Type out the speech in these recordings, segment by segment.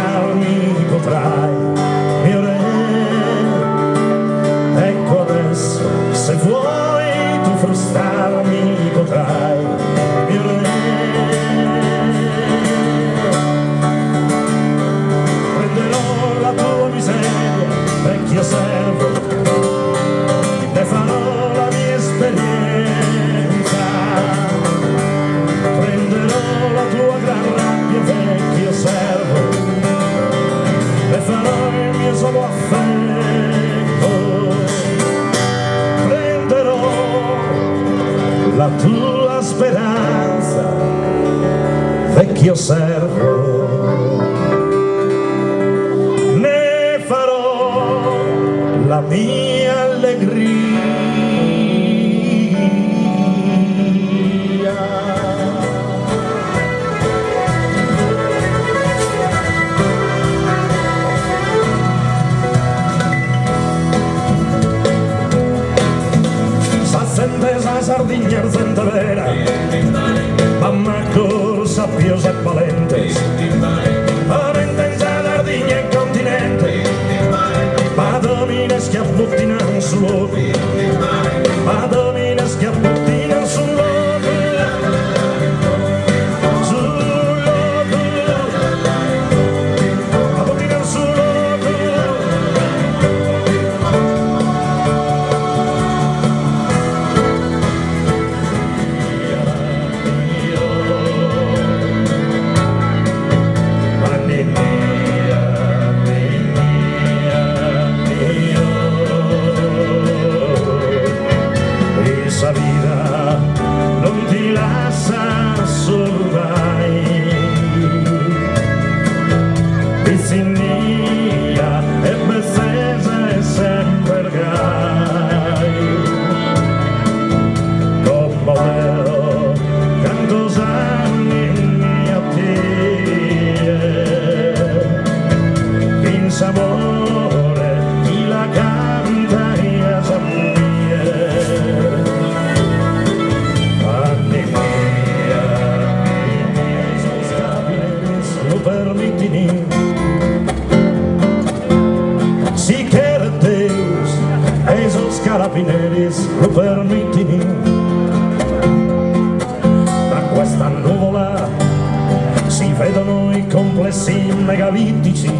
Frustarmi potrai, mio re. Ecco adesso, se vuoi tu frustarmi potrai, mio re. Prenderò la tua miseria, vecchio servo, ne farò la mia esperienza. Prenderò la tua gran rabbia, vecchio servo, ne farò il mio solo affetto. Prenderò la tua speranza, vecchio servo, ne farò la mia allegria. Sa zente 'e sa Sardigna est zente vera, b'at maccos sapios e balentes, comente in sa Sardigna e continente, b'at omines chi abbuttinan su logu, b'at omines chi abbuttinan su logu, su logu, abbuttinan su logu. Sa vida non ti lassat solu mai. Pitzinnia e betzesa est semper gai. Como deo canto s'anninnia a tie, chin s'amore chi la cantaias a mie. Anninnia, sos carabineris lu permitini. Si cheret Deus e sos carabineris lu permitini. Da questa nuvola si vedono i complessi megalitici,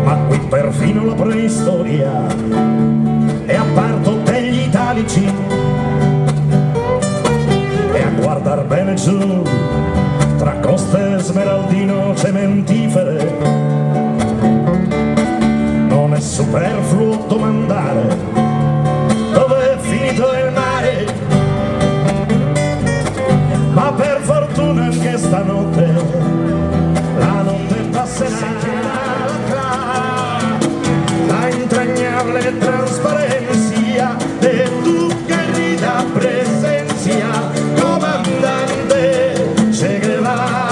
ma qui perfino la preistoria è apparto degli italici. E a guardar bene giù, tra coste smeraldino cementifere, non è superfluo domandare dove è finito il mare. Ma per fortuna anche stanotte la notte passerà. La entrañable transparencia de tu querida presencia, comandante Che Guevara.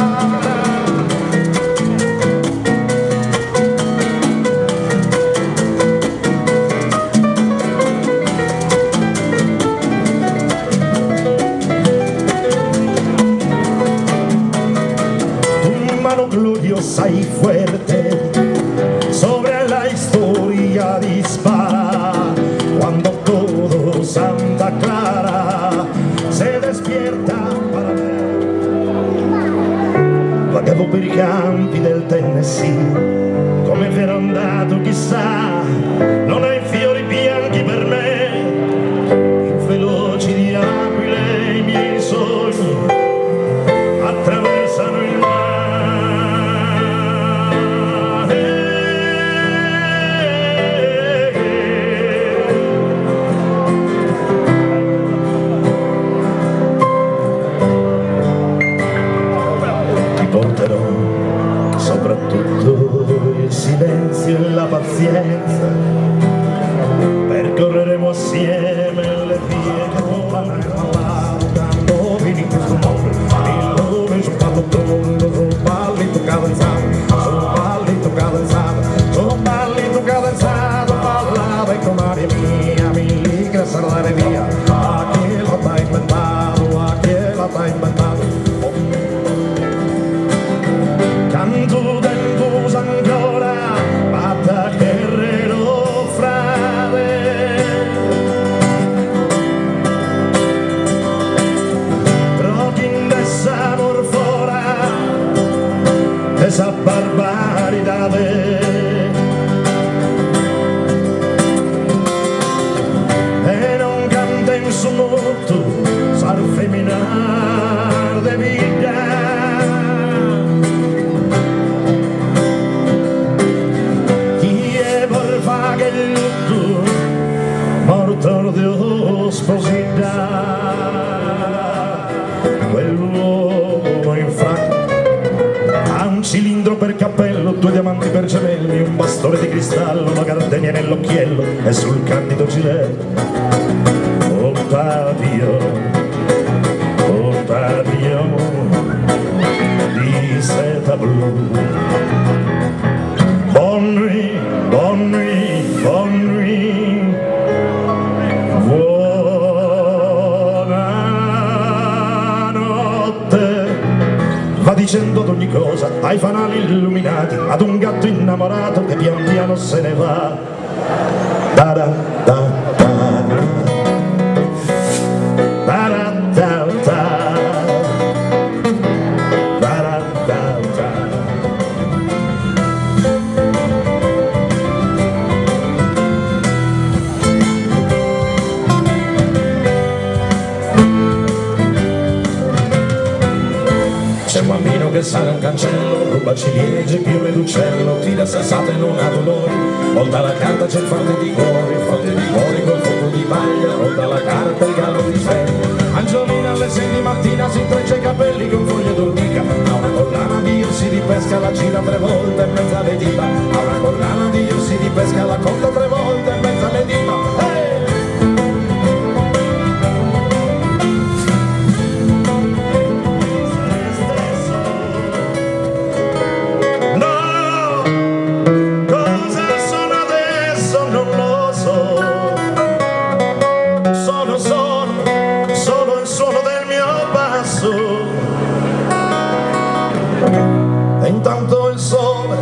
Tu mano gloriosa y fuerte sobre la historia dispara cuando todo Santa Clara se despierta para ver. Vagavo per i campi del Tennessee, come ero andato chissà, non hai fiori bianchi per me, più veloci di aquile i miei sogni attraversano il mare. Ti porterò soprattutto il silenzio e la pazienza. Cantu tempus ancora b'at a cherrer o frade Pro chi nd'essamus fora de sa barbaridade E non canten su muttu sas feminas de bidda. Chie bos faghet luttu mortos Deus bos 'idat. Quell'uomo in frac ha un cilindro per cappello, due diamanti per gemelli, un bastone di cristallo, una gardenia nell'occhiello e sul candido gilet un papillon, un papillon di seta blu. Bonne nuit, bonne nuit, bonne nuit, buonanotte. Va dicendo ad ogni cosa, ai fanali illuminati, ad un gatto innamorato che pian piano se ne va. Da da da da da da da da da da da da. C'è un bambino che sale a un cancello, ruba ciliegie, piume d'uccello, tira sassate e non ha dolori. Volta la carta c'è il forte di cuori, forte di cuori col fuoco di paglia, volta la carta il gallo ti sveglia. Angiolina alle 6 di mattina si intreccia i capelli con foglie d'ortica, ha una collana di orsi di pesca, la gira tre volte in mezzo alle dita, ha una collana di orsi di pesca, la conta tre volte in mezzo alle dita. Hey! No, cosa sono adesso non lo so. Sono solo, solo il suono del mio basso. E intanto il sole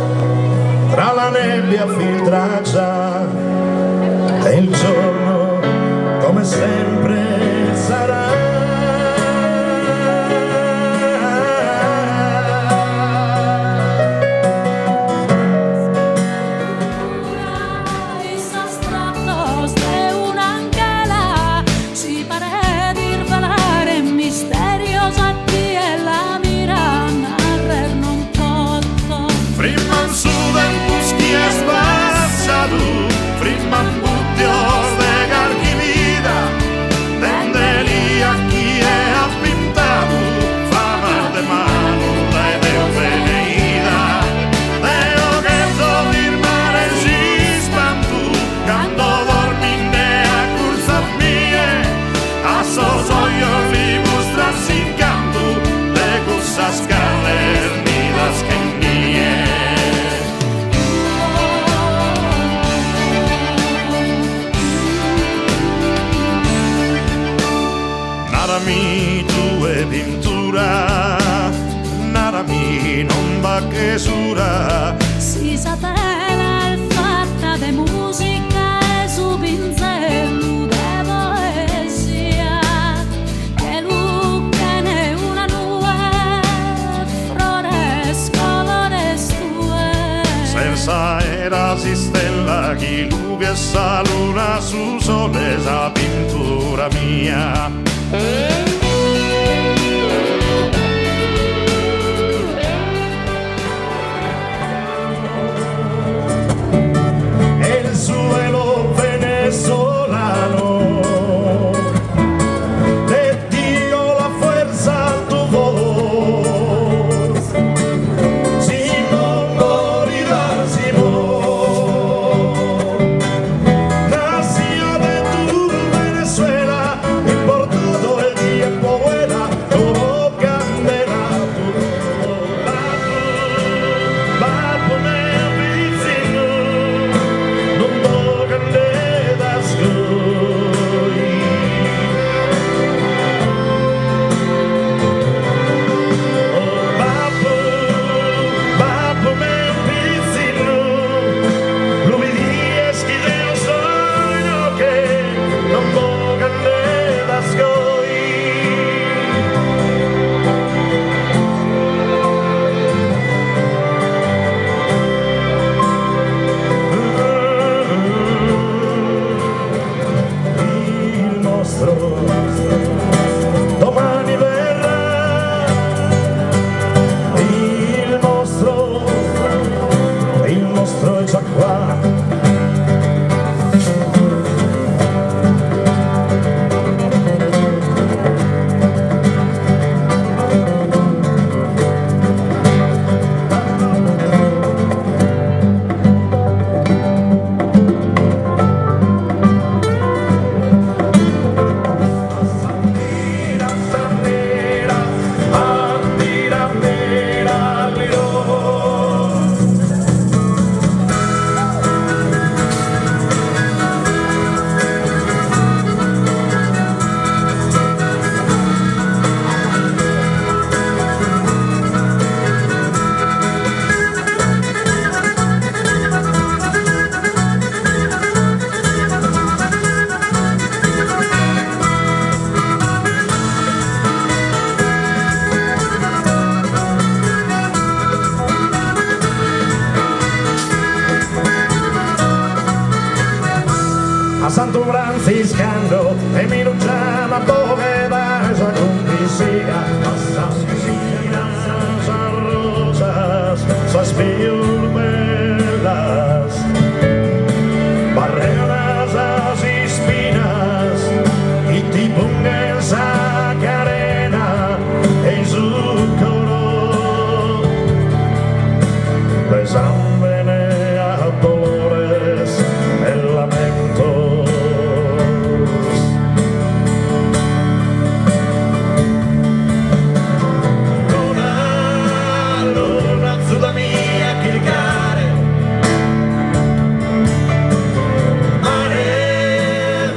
tra la nebbia filtra già. E il giorno, come sempre, sarà. Sos trattos de un'angela si paret isvelare misterios a chie la mirat narrer non potto. Frimman su tempus chi est passadu, frimman buttios de carchi vida, dendeli a chie at pintadu, fama de manu dae Deu beneida. Deo cherzo firmare s'ispantu, cando dorminde accurzu a mie, a sos ojos li mustrat s'incantu de cussas carres nidas che nie. Narami tue pintura, narami non b'at chesura. Si sa tela est fatta de musica e su pinzellu de poesia, che lughene una nue, frores, colores tue. Ses s'aera s'istella chi lughet sa luna su sole sa pintura mia. El suelo venezolano te dio la fuerza a tu voz. Simón Bolívar, Simón, nació de tu Venezuela y por todo el tiempo. Santu Frantziscando e mi lu giamat a boghe dae sa cumbissia. A sas sas rosas, sas pius bellas, barreras sas ispinas chi ti punghen sa carena e-i su coro de sambene a dolores e lamentos. Luna, luna, azudami a chircare Mare,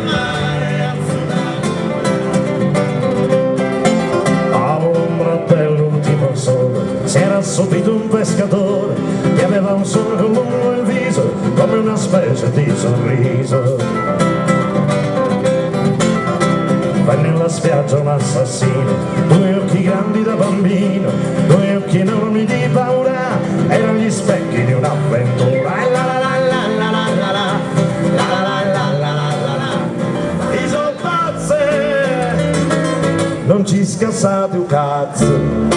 mare, azudami. All'ombra dell'ultimo sole si era assopito un pescatore che aveva un solco lungo il viso come una specie di sorriso. Venne alla spiaggia un assassino, due occhi grandi da bambino, due occhi enormi di paura, erano gli specchi di un'avventura. E la la la la la la la la, la la la la la la la la. I so pazze, non ci scassate un cazzo.